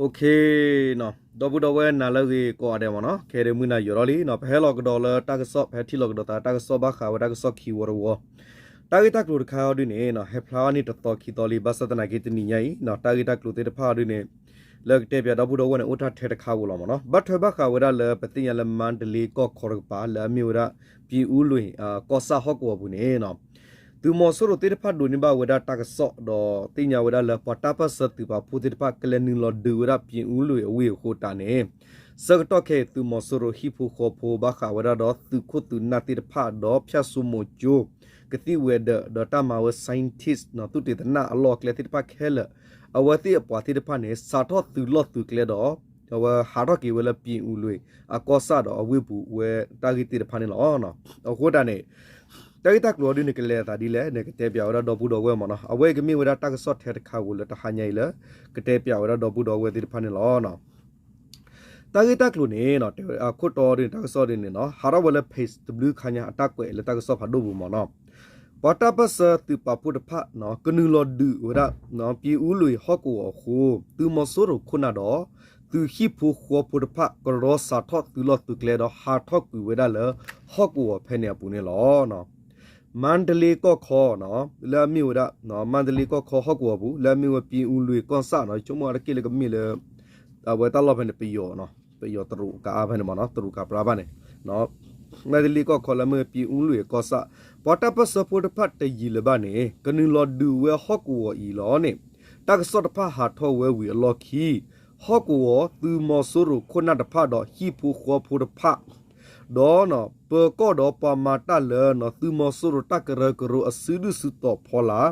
ဒီပုၢ်ဒီဝဲၢ်နၤလၢအဂ့ၤကိးဂၤဒဲးမ့ၢ်နီၤ, ခဲအံၤဒုးမုၢ်နၤယိာ်ထီၣ်လံနီၤ, ပဟဲလီၤကဒီးလၢတၢ်ကစီၣ်, ပဟဲထံၣ်လီၤကဒီးသးတၢ်ကစီၣ်ဘၣ်ဃးဝဲတၢ်ကစီၣ်ခံဝီတဝီ, တၢ်ဂ့ၢ်တၢ်ကျိၤတခါအံၤဒုန့ၣ် ဟဲဖျါထီၣ်န့ၣ်တသီခံသီလံ, ဘၣ်ဆၣ်သနာ်က့တနံၤညါအံၤ တၢ်ဂ့ၢ်တၢ်ကျိၤသ့ၣ်တဖၣ်အံၤဒုန့ၣ် လၢကတဲပၠးဒီပုၢ်ဒီဝဲၢ်န့ၣ် အိၣ်ထဲထဲတခါဧိၤလီၤမ့ၢ်နီၤ, ဘၣ်ထွဲဘၣ်ဃးဝဲဒၣ်လၢပသ့ၣ်ညါလၢမါတလ့ကီၢ်ခီတကပၤ လၢအမ့ၢ်ဝဲဒၣ် ပြင်ဦးလွင် ကီၢ်ဆၣ်ဟီၣ်ကဝီၤပူၤန့ၣ် သုးမီၤစိရိၤသ့ၣ်တဖၣ်ဒိးန့ၢ်ဘၣ်ဝဲဒၣ်တၢ်ကစီၣ်ဒီးသ့ၣ်ညါဝဲဒၣ်လၢပှၤတၢ်ပၢၢ်ဆၢသုးပာ်ဖှိၣ်သ့ၣ်တဖၣ် ကလဲၤနုာ်လီၤဒုးဝဲဒၣ် ပြင်ဦးလွင် အဝ့ၢ်အဃိတးန့ၣ် ဆၢကတီၢ်ခဲအံၤ သုးမီၤစိရိၤဟံၣ်ဖိဃီဖိဘၣ်ဃးဝဲဒၣ်ဒီးသုးခိၣ်သုးနၢ်သ့ၣ်တဖၣ်ဒီး ဖၠၣ်စိမိၤကၠိ ကသံၣ်ဝဲၤဒၢး ဒီးတၢ်မၤဝဲ scientist သုးတ့ၢ်သနၢ်အလီၢ်အကျဲသ့ၣ်တဖၣ်ခဲလၢာ် အဝဲသ့ၣ်အပှၤသ့ၣ်တဖၣ်န့ၣ် စးထီၣ်သုးလီၢ်သုးကျဲဒီး အဝဲဟးထီၣ်က့ၤဝဲလၢ ပြင်ဦးလွင် အကီၢ်ဆၣ်ဒီးအဝ့ၢ်ပူၤဝဲတၢ်ဂ့ၢ်သ့ၣ်တဖၣ်န့ၣ်လီၤ. အဃိတးန့ၣ် တၢ်ဂ့ၢ်တၢ်ကျိၤအံၤဒုန့ၣ် ကလဲၤအသးဒ်လဲၣ်န့ၣ် ကတဲပၠးဝဲဒၣ်ဒီပုၢ်ဒီဝဲၢ်မ့ၢ်နီၤ, အဝဲအံၤကမ့ၢ်ဝဲဒၣ်တၢ်ကစီၣ်ထဲတခါဧိၤလၢတဟါညါအံၤလၢ ကတဲပၠးဝဲဒၣ်ဒီပုၢ်ဒီဝဲၢ်သ့ၣ်တဖၣ်န့ၣ်လီၤ. တၢ်ဂ့ၢ်တၢ်ကျိၤန့ၣ် အခိၣ်တီဒ်န့ၣ် တၢ်ကစီၣ်ဒ်န့ၣ်နီၤ ဟးထီၣ်ဝဲလၢ page တဘျုးခါညါ အတၢ်ကွဲးလၢတၢ်ကစီၣ်ဖးဒိၣ်ပူၤမ့ၢ်နီၤ, ပှၤတၢ်ပၢၢ်ဆၢသုးပာ်ဖှိၣ်တဖၣ် ကနုာ်လီၤဒုးဝဲဒၣ် ပြင်ဦးလွင် ဟီၣ်ကဝီၤအဃိ သုးမီၤစိရိၤခိၣ်နၢ်ဒီး သုးဟံၣ်ဖိဃီဖိတဖၣ် ကရီစးထီၣ်သုးလီၢ်သုးကျဲဒီး ဟးထီၣ်ကွံာ်ဝဲဒၣ်လၢ ဟီၣ်ကဝီၤဖဲန့ၣ်အပူၤန့ၣ်လီၤ. မါတလ့ကီၢ်ခီ လၢအမ့ၢ်ဝဲဒၣ် မါတလ့ကီၢ်ခီဟီၣ်ကဝီၤပူၤ လၢအမ့ၢ်ဝဲ ပြင်ဦးလွင် ကီၢ်ဆၣ်နီၤ, ဆိကမိၣ်အါတက့ၢ်လၢကမ့ၢ်လၢ အဝဲတၢ်လီၢ်ဖဲန့ၣ် ပယီၤ ပယီၤတရူးကါအါဖဲန့ၣ်မ့ၢ်နီၤ, တရူးကါပြါဘၣ်န့ၣ် မါတလ့ကီၢ်ခီလၢအမ့ၢ်ဝဲ ပြင်ဦးလွင် ကီၢ်ဆၣ် ပှၤတၢ်ပၢၢ်ဆၢဖိတဖၣ်တယံာ်လၢၤဘၣ်န့ၣ် ကနုာ်လီၤဒုးဝဲဟီၣ်ကဝီၤအံၤလီၤန့ၣ် တၢ်ကစီၣ်တဖၣ်ဟးထီၣ်ဝဲဝံၤအလီၢ်ခံ ဟီၣ်ကဝီၤသုးမီၤစိရိၤခိၣ်နၢ်တဖၣ်ဒီးဟံၣ်ဖိဃီဖိတဖၣ် ဒီး ပၢၤကီၢ်ဒီးပှၤမၤတၢ်လၢ သုးမီၤစိရိၤတၢ်ကရၢကရိအစုဒုၣ်စုတီၤဖီလာ်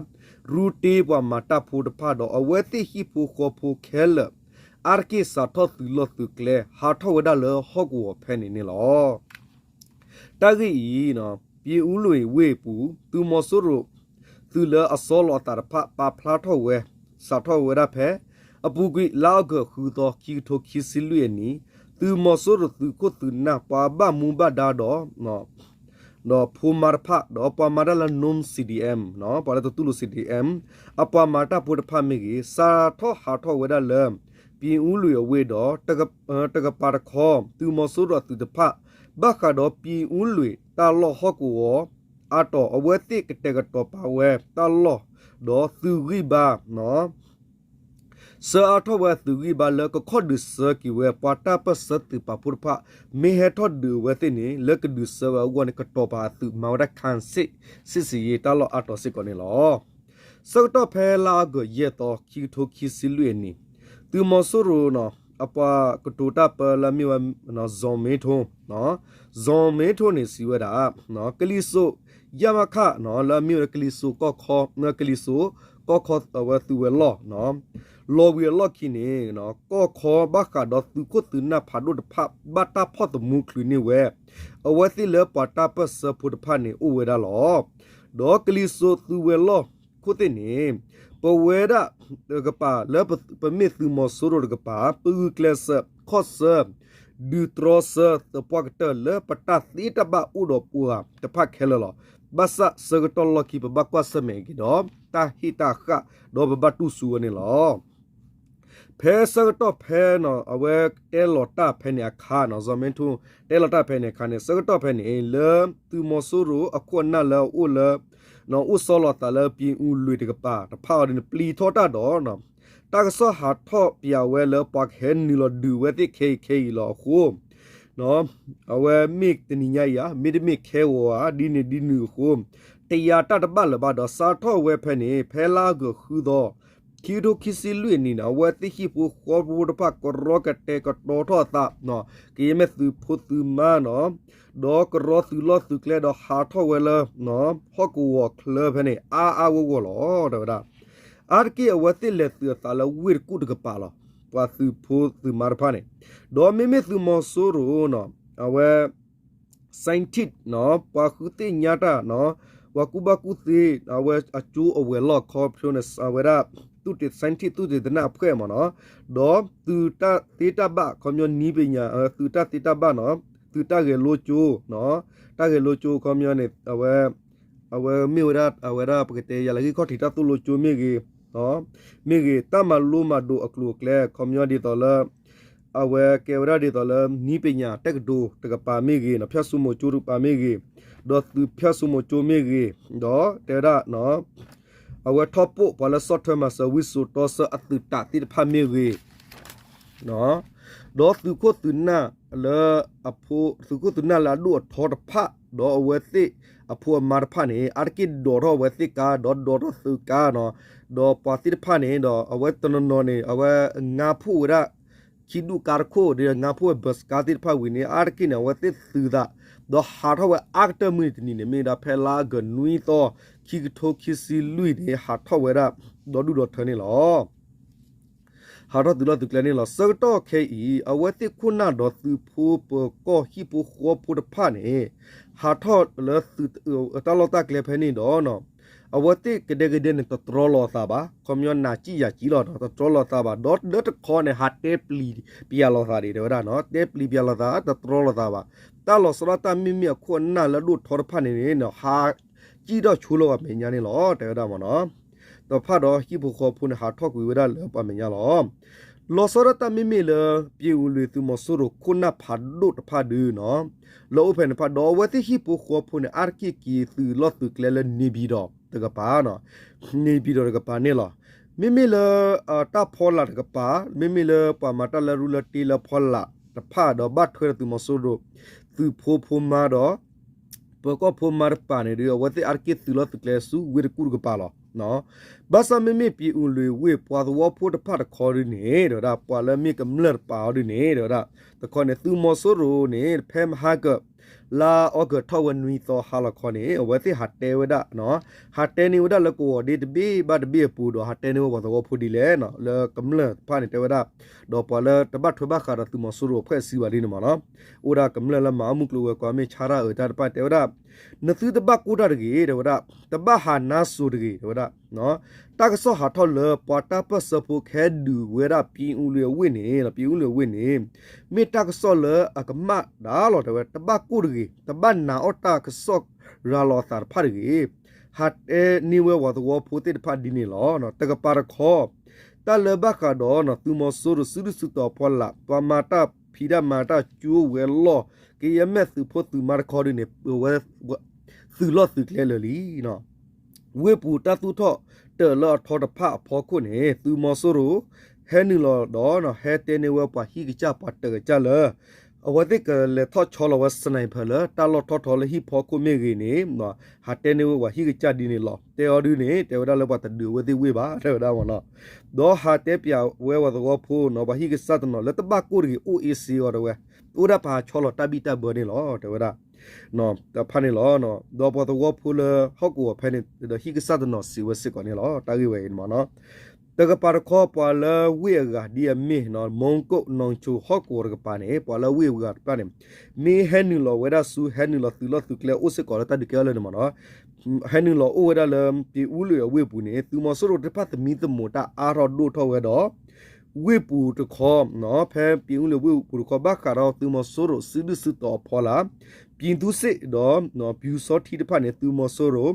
ရူတ့ပှၤမၤတၢ်ဖိတဖၣ်ဒီး အဝဲသ့ၣ်ဟံၣ်ဖိဃီဖိခဲလၢာ် အါတက့ၢ်စးထီၣ်သုးလီၢ်သုးကျဲ ဟးထီၣ်ဝဲဒၣ်လၢဟီၣ်ကဝီၤဖဲန့ၣ်န့ၣ်လီၤ. တၢ်ဂ့ၢ်အံၤ ပြင်ဦးလွင် ဝ့ၢ်အပူၤ သုးမီၤစိရိၤ သုးလၢအဆီလီၤအသးတဖၣ် ပာ်ဖျါထီၣ်ဝဲ စးထီၣ်ဝဲဒၣ်ဖဲ အပူၤကွံာ်လါအီကူးဃုသီ ခံကထိခံဆံလွံၢ်အနံၣ် သုးမီၤစိရိၤသုးခိၣ်သုးနၢ် ပှၤဘၣ်မူဘၣ်ဒါဒီး ဒီးဖိမါတဖၣ် ဒီးပှၤမၤတၢ်လၢ နွံ CDM ပှၤလၢတတူၢ်လိာ် CDM အပှၤမၤတၢ်ဖိတဖၣ်မ့ၢ်ဂ့ၤ စးထီၣ်ဟးထီၣ်ဝဲဒၣ်လၢ ပြင်ဦးလွင် အဝ့ၢ်ဒီး တကပၤတခီ သုးမီၤစိရိၤအသုးတဖၣ် ဘၣ်ဃးဒီး ပြင်ဦးလွင် တၢ်လီၢ်ဟီၣ်ကဝီၤ အါတီၤ အဝဲသ့ၣ်ကတဲာ်ကတီၤပာ်ဝဲတၢ်လီၢ် ဒီးသုးဂံၢ်ဘါ ဆှၢအါထီၣ်ဝဲအသုးဂံၢ်ဘါလၢကခီၣ်ဒုးစၢက့ၤဝဲ ပှၤတၢ်ပၢၢ်ဆၢသုးပာ်ဖှိၣ်တဖၣ် မ့ၢ်ဟဲထီၣ်ဒုးအဝဲသ့ၣ်န့ၣ် လၢကဒုးစၢဝဲအဂီၢ်န့ၣ် ကတီၤပာ်အသုးမၤဝဲဒၣ် ခံစစ် စစ်ဆင်ရေး တၢ်လီၢ်အါတီၤစ့ၢ်ကီးန့ၣ်လီၤ. ဆၢကတီၢ်ဖဲလါအီကူးယဲၢ်သီ ခံကထိခံဆံလွံၢ်အနံၣ် သုးမီၤစိရိၤ အပှၤကတိၤတၢ်ပၢလၢအမ့ၢ်ဝဲ ဇော်မင်းထွန်း ဇော်မင်းထွန်းန့ၣ် စံးဝဲဒၣ် ကလံၤစိး ရမခ လၢအမ့ၢ်ဝဲကလံၤစိးကီၢ်ခီ ကလံၤစိးကီၢ်ခီအဝဲသုးဝဲၤလီၢ် လီၤဝံၤအလီၢ်ခံန့ၣ် ကီၢ်ခီဘၣ်ဃးဒီးသုးခိၣ်သုးနၢ်ဖးဒိၣ်တဖၣ် ဘၣ်တၢ်ဖီၣ်သမူချုးန့ၢ်ဝဲ အဝဲသ့ၣ်လၢပှၤတၢ်ပၢၢ်ဆၢဖိတဖၣ်န့ၣ် အိၣ်ဝဲဒၣ်လီၤ. ဒီးကလံၤစိးသုးဝဲၤလီၢ်ခိၣ်သ့ၣ်န့ၣ် ပဝဲဒၣ်တကပၤလၢ ပမ့ၢ်သုးမီၤစိရိၤတကပၤ ပဂုာ်ကျဲးစၢး ခီၣ်ဆၢ ဒုးတြီဆၢသပှၢ်ကတၢၢ်လၢပတၢ်သ့တၢ်ဘၣ်အိၣ်ဒီးပှၤတဖၣ်ခဲလၢာ်လီၤ. ဘၣ်ဆၣ်ဆၢကတီၢ်လီၢ်ခံ ပဘၣ်ကွၢ်ဆၢၣ်မဲာ်က့ၤဒီး တၢ်ဟ့ၣ်တၢ်ဃၣ် ဒီးပဘၣ်တူၢ်ဆူၣ်ဝဲန့ၣ်လီၤ. ဖဲဆၢကတီၢ်ဖဲ အဝဲတဲလီၤတၢ်ဖဲန့ၣ်အခါနီၤ ဇော်မင်းထွန်း တဲလီၤတၢ်ဖဲန့ၣ်အခါန့ၣ် ဆၢကတီၢ်ဖဲန့ၣ် လၢသုးမီၤစိရိၤအခိၣ်အနၢ်လၢအအိၣ်လၢ အိၣ်ဆီလီၤသးလၢ ပြင်ဦးလွင် တကပၤတဖၣ်အံၤဒုန့ၣ် ပျံၤထီၣ်တၢ်ဒီး တၢ်ကစီၣ်ဟးထီၣ်ပၠးဝဲလၢပှၤကဟဲနုာ်လီၤဒုးဝဲသ့ၣ်ခဲအံၤခဲအံၤလီၤအဃိ အဝဲမ့ၢ်တနံၤညါအံၤဧါ မ့တမ့ၢ်ခဲဂီၤဧါ ဒ်န့ၣ်ဒ်နုၤအဃိ တယၤတၢ်တဘၣ်လၢၤဘၣ်ဒီး စးထီၣ်ဝဲဖဲန့ၣ် ဖဲလါအီကူးဃုသီ ခံကထိခံဆံလွံၢ်အနံၣ်န့ၣ် အဝဲသ့ၣ်ဟံၣ်ဖိဃီဖိတဖၣ်ကရီကတဲာ်ကတီၤထီၣ်အသး ကယဲၢ်မ့ၢ်သုးဖိသုးမါနီၤ ဒီးကရီသုးလီၢ်သုးကျဲဒီးဟးထီၣ်ဝဲလၢ ဟီၣ်ကဝီၤချၢဖဲန့ၣ် အါအါဂီၢ်ဂီၢ်လီၤ တဲဝဲဒၣ်. အါတက့ၢ်အဝဲသ့ၣ်လဲၤသုးအသးလၢဝ့ၢ်တကူၣ်တကပၤလီၤ. ပှၤသုးဖိသုးမါတဖၣ်န့ၣ် ဒီးမ့မ့ၢ်သုးမီၤစိရိၤ အဝဲ scientist နီၤ ပှၤဃုသ့ၣ်ညါတၢ်နီၤ ပှၤကူၣ်ဘၣ်ကူၣ်သ့ အဝဲအကၠိအဝဲၤလီၢ်ခီဖျိန့ၣ် အဝဲဒၣ် သုးတ့ၢ် scientist သုးတ့ၢ်သနၢ်အဖှဲၣ်မ့ၢ်နီၤ ဒီးသုးတၢ်သ့တၢ်ဘၣ်ခီပညီနည်းပညာ သုးတၢ်သ့တၢ်ဘၣ်နီၤ သုးတၢ်ဂဲၤလိကၠိ တၢ်ဂဲၤလိကၠိခီပညီန့ၣ် အဝဲ အဝဲမ့ၢ်ဝဲဒၣ် အဝဲဒၣ်ပကတဲယၤလၢဂံၢ်ခီၣ်ထံးတၢ်သိၣ်လိကၠိမ့ၢ်ဂ့ၤ မ့ၢ်ဂ့ၤ တၢ်မၤလိမၤဒိးအကျိၤအကျဲ ခီပညီဒ်သိးလၢ အဝဲကဲဝဲဒၣ်ဒ်သိးလၢ နည်းပညာတက္ကသိုလ်တကပၤမ့ၢ်ဂ့ၤ, ဖၠၣ်စိမိၤကၠိတကပၤမ့ၢ်ဂ့ၤ, ဒီးသုးဖၠၣ်စိမိၤကၠိမ့ၢ်ဂ့ၤ, ဒီးတဲဝဲဒၣ် အဝဲထီၣ်ပိာ်ပှၤလၢဆီၣ်ထွဲမၤစၢၤဝံစိာ်တီဆၢအသုးတးသ့ၣ်တဖၣ်မ့ၢ်ဂ့ၤ, ဒီးသုးခိၣ်သုးနၢ်လၢ သုးခိၣ်သုးနၢ်လၢအဒိၣ်အထီတဖၣ် ဒီးအဝဲသ့ၣ်အဖိအမါတဖၣ်န့ၣ် အါတက့ၢ်ဒိးထီၣ်အဝဲသ့ၣ်ကါ ဒီးဒိးထီၣ်သုးကါနီၤ, ဒီးပှၤသ့ၣ်တဖၣ်န့ၣ်ဒီး အဝဲတနီၤနီၤန့ၣ် အဝဲငါဖှိၣ်ဝဲဒၣ် ခံဒူၣ်ကါတခိၣ် ဒီးငါဖှိၣ်ဝဲဘၢၣ်စကါသ့ၣ်တဖၣ်ဝံၤန့ၣ် အါတက့ၢ်န့ၣ် အဝဲသ့ၣ်သုးသး ဒီးဟးထီၣ်ဝဲအါကတၢၢ်မုၢ်နံၤတနံၤန့ၣ် မ့ၢ်ဝဲဒၣ်ဖဲလါအီကူးနွံသီ ခံကထိခံဆံလွံၢ်န့ၣ် ဟးထီၣ်ဝဲဒၣ် ဒီဒူၣ်ဒီထၢန့ၣ်လီၤ. ဟးထီၣ်သုးလီၢ်သုးကျဲန့ၣ်လီၤ. ဆၢကတီၢ်ခဲအံၤ အဝဲသ့ၣ်ခိၣ်နၢ်ဒီးသုးဖိပၢၤကီၢ်ဟံၣ်ဖိဃီဖိတဖၣ်န့ၣ် ဟးထီၣ်လၢသုး တၢ်လီၢ်တၢ်ကျဲဖဲန့ၣ်ဒီး အဝဲသ့ၣ်ကဒဲကဒဲန့ၣ် တတြီလိာ်အသးဘၣ်. ခီပညီနၤစံၣ်ယၤစံၣ်လီၤ တတြီလိာ်အသးဘၣ်. ဒီးလၢတခီန့ၣ် ဟးတဲပျံၤပျးလိာ်သးဒံး တဲဝဲဒၣ်နီၤ တဲပျံၤပျးလိာ်သး တတြီလိာ်သးဘၣ်. တၢ်လီၤဆီဒၣ်တၢ်မ့မ့ၢ်အခိၣ်အနၢ်လၢအဒိၣ်ထီတဖၣ်န့ၣ်န့ၣ် ဟး စံၣ်ထီၣ်ဆိလၢပှၤမဲာ်ညါန့ၣ်လီၤ တဲဝဲဒၣ်မ့ၢ်နီၤ. တဖၣ်ဒီးဟံၣ်ဖိဃီဖိန့ၣ် ဟးထီၣ်ကွံာ်ဝဲဒၣ်လၢပှၤမဲာ်ညါလီၤ. လီၤဆီဒၣ်တၢ်မ့မ့ၢ်လၢ ပၠ့အူလွံၢ်သုးမီၤစိရိၤခိၣ်နၢ်ဖးဒိၣ်တဖၣ်ဒုနီၤ လၢအိၣ်ဖဲန့ၣ်တဖၣ် ဒီးအဝဲသ့ၣ်ဟံၣ်ဖိဃီဖိန့ၣ် အါတက့ၢ်က့ၤသုးလီၢ်သုးကျဲလၢ နေပြည်တော် တကပၤနီၤ နေပြည်တော် တကပၤန့ၣ်လီၤ. မ့မ့ၢ်လၢ တၢ်ဖီလာ်တကပၤ မ့မ့ၢ်လၢပှၤမၤတၢ်လၢရူလၢတ့လၢဖီလာ်တဖၣ်ဒီး ဘၣ်ထွဲဒီးသုးမီၤစိရိၤ သုးဖိဖိမါဒီး ပၢၤကီၢ်ဖိမါတကပၤန့ၣ်ဒီး အဝဲသ့ၣ်အါတက့ၢ်သုးလီၢ်သုးကျဲဆူဝ့ၢ်တကူၣ်တကပၤလီၤ. ဘၣ်ဆၣ်မ့မ့ၢ်ပၠ့အူလွံၢ်ဝ့ၢ်ပှၤသဝီဖိတဖၣ်တခီဒုန့ၣ် တဲဝဲဒၣ် ပှၤလၢမ့ၢ်ကမျၢၢ်တပၤအီၤဒုန့ၣ် တဲဝဲဒၣ် တခီန့ၣ် သုးမီၤစိရိၤန့ၣ် ဖဲမဟါကၢ လါအီကူးထီၣ်ဝဲနွံသီဟါလီၤခီန့ၣ် အဝဲသ့ၣ်ဟးတဲဝဲဒၣ် ဟးတဲန့ၢ်ဝဲဒၣ်လၢကဝီၤဒ့တဘ့ၣ်ဘၣ်တဘ့ၣ်အပူၤဒီး ဟးတဲန့ၢ်ဝဲပှၤသဝီဖိဒ်လဲၣ် လၢကမျၢၢ်တဖၣ်န့ၣ် တဲဝဲဒၣ် ဒီးပှၤလၢတဘၣ်ထွဲဘၣ်ဃးဒီးသုးမီၤစိရိၤအဖှဲးစံဘၣ်ဒ်န့ၣ်မ့ၢ်နီၤ အိၣ်ဒၣ်ကမျၢၢ်လၢမၤအီၣ်မုၢ်ကျိၤဝဲၤကွာ် မ့ၢ်ဆါတၢ်အၢတၢ်တဖၣ်တဲဝဲဒၣ် နသုတဘၣ်ကိၢ်တၢ်တဂ့ၤ တဲဝဲဒၣ် တဘၣ်ဟးနါစိၤတဂ့ၤ တဲဝဲဒၣ် တၢ်ကစီၣ်ဟးထီၣ်လၢပှၤတၢ်ပၢၢ်ဆၢဖိကဟဲဒုးဝဲဒၣ်ပၠ့အူလွံၢ်အဝ့ၢ်န့ၣ် ပၠ့အူလွံၢ်အဝ့ၢ်န့ၣ် မ့ၢ်တၢ်ကစီၣ်လၢအကမၣ်ဒၣ်လီၤ တဲဝဲ တဘၣ်ကိၢ်တဂ့ၤ တဘၣ်နာ်အီၣ်တၢ်ကစီၣ်ရၤလီၤအသးတဖၣ်တဂ့ၤ ဟးတဲန့ၢ်ဝဲပှၤသဝီဖိသ့ၣ်တဖၣ်ဒ်န့ၣ်လီၤ. တကပၤတခီ တၢ်လၢဘၣ်ဃးဒီးသုးမီၤစိရိၤစုဒုၣ်စုတီၤအဖီလာ် ပှၤမၤတၢ်ဖံးတၢ်မၤတၢ်ကၠိဝဲၤလီၢ် ကယဲၢ်မဲာ်သုးဖိသုးမါတခီဒုန့ၣ် ပဝဲ သုးလီၢ်သုးကျဲလၢာ်လံ ဝ့ၢ်ပူၤတၢ်သူၣ်ထီၣ်တၢးလၢအထီတဖၣ်အဖီခိၣ်န့ၣ် သုးမီၤစိရိၤ ဟဲနုာ်လီၤဒီး ဟဲတဲန့ၢ်ဝဲပှၤဟံၣ်ကစၢ်ပှၤတၢးကစၢ်လၢ အဝဲသ့ၣ်ကလဲၤထီၣ်ဆီလီၤဝဲ sniper လၢတၢ်လီၢ်ထီၣ်ထီလၢဟံၣ်ဖီခိၣ်မ့ၢ်ဂ့ၤန့ၣ် ဟးတဲန့ၢ်ဝဲပှၤဟံၣ်ကစၢ်ဒ်န့ၣ်လီၤ. တဲအီၤဒုန့ၣ် တဲဝဲဒၣ်လၢပှၤတဒုးအဝဲသ့ၣ်ဝ့ၢ်ဘၣ် တဲဝဲဒၣ်မ့ၢ်နီၤ. ဒီးဟးတဲပျးဝဲပှၤသဝီဖိနီၤ ပှၤဟံၣ်ကစၢ်တနီၤလၢတဘၣ်ကိၢ်တဂ့ၤ အိၣ်အ့စ့အီၤတဲဝဲ အိၣ်ဒၣ်ပှၤဟးဆီလီၤတၢ်ဘံၣ်တၢ်ဘၢန့ၣ်လီၤ တဲဝဲဒၣ် တဖၣ်န့ၣ်လီၤ. ဒီးပှၤသဝီဖိလၢဟီၣ်ကဝီၤဖဲန့ၣ် ဒီးဟံၣ်ကစၢ်တနီၤစံးဝဲစ့ၢ်ကီးန့ၣ်လီၤ တၢ်ဂ့ၢ်ဝဲအံၤန့ၣ်မ့ၢ်နီၤ. တကပၤတခီပှၤလၢဝ့ၢ်အဂၤဒ်အမ့ၢ် မူကၠိၣ် နီၣ်ကၠိၣ်ဟီၣ်ကဝီၤတကပၤန့ၣ် ပှၤလၢဝ့ၢ်အဂၤတဖၣ်န့ၣ် မ့ၢ်ဟဲနုာ်လီၤဝဲဒၣ်ဆူ ဟဲနုာ်လီၤသုးလီၢ်သုးကျဲအိၣ်စ့ၢ်ကီးလၢတၢ်ဒုးကဲထီၣ်လၢန့ၣ်မ့ၢ်နီၤ ဟဲနုာ်လီၤအိၣ်ဝဲဒၣ်လၢ ပၠ့အူလွံၢ်အဝ့ၢ်ပူၤန့ၣ် သုးမီၤစိရိၤတဖၣ်သမံသမိးတၢ်အါထီၣ်ဒိၣ်ထီၣ်ဝဲဒီး ဝ့ၢ်ပူၤတခီ ဖဲပၠ့အူလွံၢ်ဝ့ၢ်ပူၤတခီ ဘၣ်ဃးဒီးသုးမီၤစိရိၤစုဒုၣ်စုတီၤအဖီလာ် ပြည်သူ့စစ် ဒီး ပျူစောထီးတဖၣ်န့ၣ် သုးမီၤစိရိၤ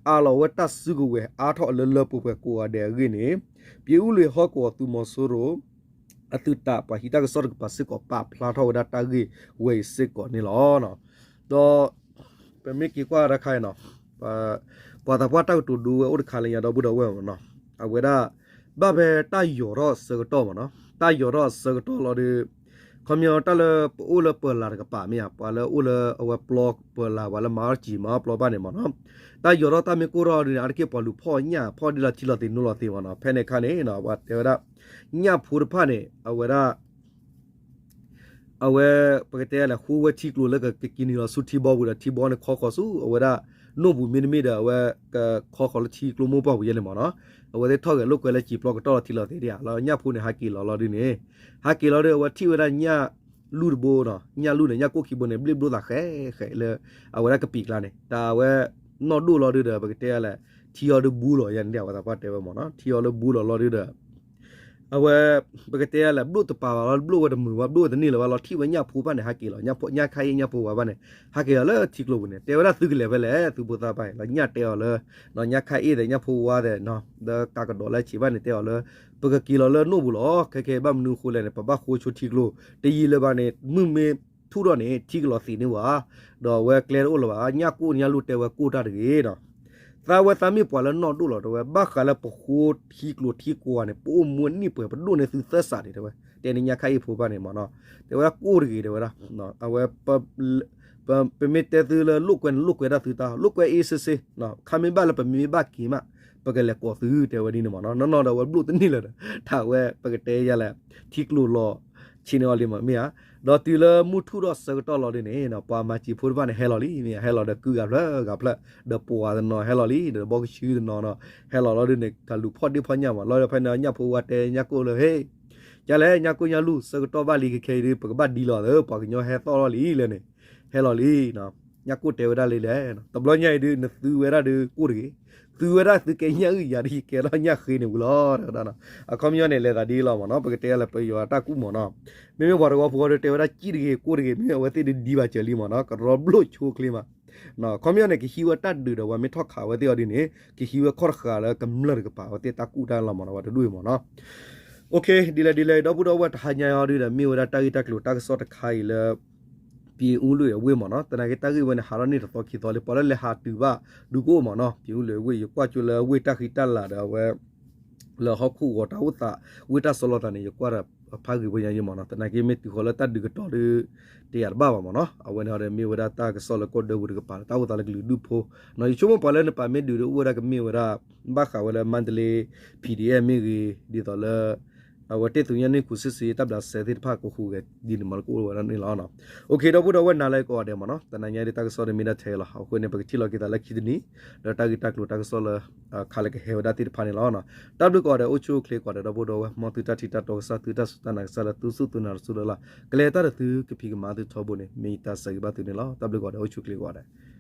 အးလီၤဝဲတၢ်စုကဝဲၤအါထီၣ်လၢလၢပှဲၤပှဲၤကိးဂၤဒဲးအဂ့ၢ်န့ၣ် ပၠ့အူလွံၢ်ဟီၣ်ကဝီၤသုးမီၤစိရိၤ အသုးတးပှၤဟံးတၢ်ကစီၣ်တကပၤစ့ၢ်ကီးပာ်ဖျါထီၣ်ဝဲဒၣ်တၢ်ဂ့ၢ်ဝဲအံၤစ့ၢ်ကီးန့ၣ်လီၤ. ဒီး ပမ့ၢ်က့ၤကွၢ်တၢ်ခါအံၤနီၤ ပှၤသးပှၢ်တၢ်ကတိၤဒိဝဲအိၣ်တခါလၢညါဒီပုၢ်ဒီဝဲၢ်မ့ၢ်နီၤ အဝဲဒၣ် ဘၣ်ဖဲတၢ်ယီၤထီၣ်အဆၢကတီၢ်မ့ၢ်နီၤ တၢ်ယီၤထီၣ်အဆၢကတီၢ်လီၤဒီး ခီပညီတၢ်လၢပအိၣ်လၢပၢၤလၤတကပၤမ့ၢ်ဧါ ပှၤလၢအိၣ်လၢအဝဲပျီပၢၤလၤ ပှၤလၢမၤအီၣ်စံာ်မၤအီၣ်ပျီဘၣ်န့ၣ်မ့ၢ်နီၤ တၢ်ယီၤထီၣ်တၢ်မ့ၢ်ကိၢ်ထီၣ်ဒ်န့ၣ် အါတက့ၢ်ပှၤလူၤဖီၣ်ညၣ်ဖီၣ်ဒ်လီၤထံလီၤသ့ၣ်နိလီၤသ့ၣ်မ့ၢ်နီၤ ဖဲန့ၣ်အခါန့ၣ် ပှၤတဲဝဲဒၣ် ညၣ်ဖိတဖၣ်န့ၣ် အဝဲဒၣ် အဝဲ ပကတဲလဲၣ် ဃိဝဲထံကျိလၢကက့ၤနုာ်လီၤဆူထံဘီပူၤဒီး ထံဘီန့ၣ်ခီဃီၤဆူ အဝဲဒၣ် နိၣ်ပူၤမ့တမ့ၢ်ဒီး အဝဲကခီဃီၤလၢထံကျိမိၢ်ပှၢ်ပူၤယဲန့ၣ်မ့ၢ်နီၤ အဝဲသ့ၣ်ထီၣ်ဂဲၤလိာ်ကွဲလၢစံာ်ပျီကတီၢ်လီၤထံလီၤသ့ၣ်ဒ်ဧါ လီၤညၣ်ဖိန့ၣ် ဟးက့ၤလီၤလီၤဒုန့ၣ် ဟးက့ၤလီၤဒီး အဝဲထံၣ်ဝဲဒၣ်ညၣ်လူၢ်တဘိနီၤ ညၣ်လူၢ်န့ၣ် ညၣ်ကိၣ်ခံဘိန့ၣ် ဘျ့ၣ်ဘျိသးဃဲးဃဲးလၢ အဝဲဒၣ်ကပံာ်ကျါန့ၣ် တၢ်အဝဲ နီၢ်ဒိၣ်လီၤဒုဒီး ပကတဲလဲၣ် ထံအီၤဒုဘူးလီၤယဲန့ၣ်ဒ်ဧါ ပှၤသးပှၢ်တဲဝဲမ့ၢ်နီၤ ထံအီၤလၢဘူးလီၤလီၤဒုဒီး အဝဲ ပကတဲလဲၣ် ဘျိၣ်တပာ်ဘၣ်လီၤ, ဘျိၣ်ဝဲတမုာ်ဘၣ်, ဘျိၣ်ဝဲတန့ၢ်လၢၤဘၣ်လီၤ, ထံၣ်ဝဲညၣ်ဖိဘၣ်န့ၣ် ဟးက့ၤလီၤ, ညၣ်ခါအ့ၣ်ညၣ်ဖိဝါဘၣ်န့ၣ် ဟးက့ၤလီၤလၢထံကျိပူၤန့ၣ်, တဲဝဲဒၣ်သုကလဲၤဖဲလဲၣ်, သုဖိသၣ်ဘၣ်အံၤလီၤ, ညၣ်တဲအီၤလၢ ညၣ်ခါအ့ၣ်သဲး ညၣ်ဖိဝါသဲး လၢကးကဒီးလၢအဆံးဘၣ်န့ၣ် တဲအီၤလၢ ပကက့ၤလီၤလၢနိၣ်ပူၤလီၤ, ခဲကဲဘၣ်မနုၤအဃိလဲၣ်န့ၣ် ပဘၣ်ဃိဆိထံကျိ တယံာ်လၢၤဘၣ်န့ၣ် မုၢ်မ့ၢ်ထူၣ်ထီၣ်န့ၣ် ထံကလီၤသံးန့ၢ်ဝဲ, ဒီးအဝဲကျဲတအိၣ်လၢၤဘၣ်, ညၣ်ကိၣ်ညၣ်လူၢ်တဲဝဲကိၣ်တၢ်တဂ့ၤဒီး သးဝဲသးမ့ၢ်ပှၤလၢနီၢ်ဒိၣ်လီၤ တဲဝဲ, ဘၣ်ဃးလၢပဃိထံကျိထံကွၢ်န့ၣ် ပအိၣ်မူအနံၣ်ပှဲၤ ပဒိၣ်န့ၢ်သုသၢစးဒံး တဲဝဲ, တဲန့ၢ်ညၣ်ခါအ့ၣ်ဖိဘၣ်န့ၣ်မ့ၢ်နီၤ, တဲဝဲဒၣ်ကိၣ်တဂ့ၤ တဲဝဲဒၣ်, အဝဲ ပမ့ၢ်တဲသုလၢလိာ်ကွဲန့ၣ် လိာ်ကွဲဒၣ်သုတၢ် လိာ်ကွဲအ့ၣ်စ့စ့, ခါမ့ၢ်ဘၣ်လၢပမ့ၢ်ဘၣ်က့ၤမး ပကလဲၤကိးသု တဲဝဲဒ်န့ၣ်မ့ၢ်နီၤ, နီၢ်နီၢ်ဒီးအဝဲဘျိၣ်တန့ၢ်လၢၤဒီး တၢ်ဝဲပကတဲယၤလဲၣ်, ထံကျိလီၤဆံးန့ၢ်အီၤလံမ့ၢ်ဧါ, ဒီးတုၤလၢမုၢ်ထူၣ်ထီၣ်ဆၢကတီၢ်လီၤဒ်န့ၣ် ပှၤမၤစၢၤဖိတဖၣ်န့ၣ် ဟဲလီၤလံမ့ၢ်ဧါ, ဟဲလီၤဒီးကုၢ်ဂၤဖျၢၣ်ဂၤဖျၢၣ်, ဒီးပှၤတနီၤဟဲလီၤလံ ဒီးဘီကဆူတနီၤနီၤ ဟဲလီၤလီၤဒ်န့ၣ် တၢ်လူၤဖီၣ်ဒ့ၣ်ဖီၣ်ညၣ်မး လီၤဒီးဖဲန့ၣ် ညၣ်ဖိဝါတဲညၣ်ကိၣ်လၢ ဟ့ၣ် ကလဲၣ် ညၣ်ကိၣ်ညၣ်လူၢ် ဆၢကတီၢ်ဘၣ်လံ ခဲခဲအံၤဒုး ပကဘၣ်ဒံလီၤသၢ ပှၤကညီဟဲသီၣ်လီၤလံလၢန့ၣ်, ဟဲလီၤလံ, ညၣ်ကိၣ်တဲဝဲဒၣ်လံလဲၣ်, တဘျီညါအံၤဒုး နသုဝဲဒၣ်ဒုးကိၣ်တဂ့ၤ, သုဝဲဒၣ်သုကဲညၣ်အုၣ်ယၤဒ်ယကဲထီၣ်ညၣ်ဃ့န့ၣ်ဝံၤလီၤ တဲဝဲဒၣ်နီၤ, အခီပညီန့ၣ် လဲၤသးဒ်လီၤမ့ၢ်နီၤ, ပကတဲလၢပယီၤအတၢ်ကူၣ်မ့ၢ်နီၤ, မ့မ့ၢ်ပှၤတဝီဖိဒီး တဲဝဲဒၣ်ကံၣ်တဂ့ၤကိၣ်တဂ့ၤ မ့ၢ်အဝဲသ့ၣ်ဒုးဒံဘၣ်စၢၤလံမ့ၢ်နီၤ, ကရီဘျိၣ်ဆိချ့မး ခီပညီန့ၣ် ကဟံးဝဲတၢ်ဒုးဒီး ပှၤမ့ၢ်ထီၣ်ခးဝဲသ့ၣ်အီၤဒ်န့ၣ် ကဟံးဝဲခီၣ်တဃာ်လၢကမျၢၢ်တကပၤ အဝဲသ့ၣ်တၢ်ကူၣ်တၢ်လီၤမ့ၢ်နီၤ, ပှၤတဒူၣ်အံၤမ့ၢ်နီၤ, ဒ်လဲၣ်ဒ်လဲၣ် ဒီပုၢ်ဒီဝဲၢ် တဟါညါအံၤဒုးဒီး မ့ၢ်ဝဲဒၣ်တၢ်ဂ့ၢ်တၢ်ကျိၤတၢ်ကစီၣ်တခါအံၤလၢ ပြင်ဦးလွင်အဝ့ၢ်မ့ၢ်နီၤ, သနာ်က့တၢ်ဂ့ၢ်ဝဲန့ၣ် ဟးထီၣ်န့ၢ်တသီခံသီလံ, ပှၤလၢလဲၤဟးတုၤဘၣ် ဒုးကအိၣ်မ့ၢ်နီၤ, ပြင်ဦးလွင်အဝ့ၢ် ယကွၢ်ကၠိလၢဝ့ၢ်တၢ်ဃံတၢ်လၤဒီးအဝဲ လၢဟီၣ်ခိၣ်ဂီၤတၢ်အိၣ်သး ဝ့ၢ်တၢ်စီလီၤသးန့ၣ် ယကွၢ်ဒီးဖးဂ့ၤဝဲညါယံမ့ၢ်နီၤ, သနာ်က့မ့ၢ်တုၤဃီၤလၢတၢ်ဒုးကတီၢ်ဒုး တယာ်တဘၣ်ဘၣ်မ့ၢ်နီၤ, အဝဲန့ၣ်ဒီးမ့ၢ်ဝဲဒၣ်တၢ်ကစီၣ်လၢကီၢ်ဒၢပူၤတကပၤ တၢ်အိၣ်သးလၢကလုာ်ဒူၣ်ဖိ, ယဆိကမိၣ်ပှၤလၢနပာ်မ့ၢ်ဒုးဒုးအိၣ်ဝဲဒၣ်ကမ့ၢ်ဝဲဒၣ် ဘၣ်ဃးဝဲလၢ Mandalay P D F မ့ၢ်ဂ့ၤ ဒ်သိးလၢ အဝဲတ့ၢ်သူညါန့ၢ်ခူစ့ၢ်စ့ တၢ်ဘျးစဲသ့ၣ်တဖၣ်ကဟူးဂဲၤဒ်န့ၣ်မ့ၢ်လၢကအိၣ်ဝဲဒၣ်န့ၣ်လီၤ. အိၣ်ခ့ ဒီပုၢ်ဒီဝဲၢ်နၤလၢကိးဂၤဒဲးမ့ၢ်နီၤ, သနာ်က့ဒ်တၢ်ကစီၣ်န့ၣ်မ့ၢ်ဒၣ်ထဲလီၤ, အဃိန့ၣ် ပကထံၣ်လီၤက့ၤသးလၢခံတနံၤ ဒီးတၢ်ဂ့ၢ်တၢ်ကျိၤတၢ်ကစီၣ်လၢ ခါလၢကဟဲဝဲဒၣ်သ့ၣ်တဖၣ်န့ၣ်လီၤ. တၢ်ဘျုးကိးဂၤဒဲး အိၣ်ဆူၣ်အိၣ်ချ့ကိးဂၤဒဲး ဒီပုၢ်ဒီဝဲၢ် မ်သုတၢ်ထံၣ်တၢ်တီကစၢ် သုတၢ်စူၢ်တၢ်နာ်ကစၢ်လၢသုစူၢ်သုနာ်တစူၢ်လၢ်လၢ် ကလဲၤတၢ်ဒီးသုကဖံးကမၤသုထီဘိန့ၣ် မ့ၢ်ယတၢ်ဆၢဂ့ၤဘၣ်သုန့ၣ်လီၤ. တၢ်ဘျုးကိးဂၤဒဲး အိၣ်ဆူၣ်အိၣ်ချ့ကိးဂၤဒဲး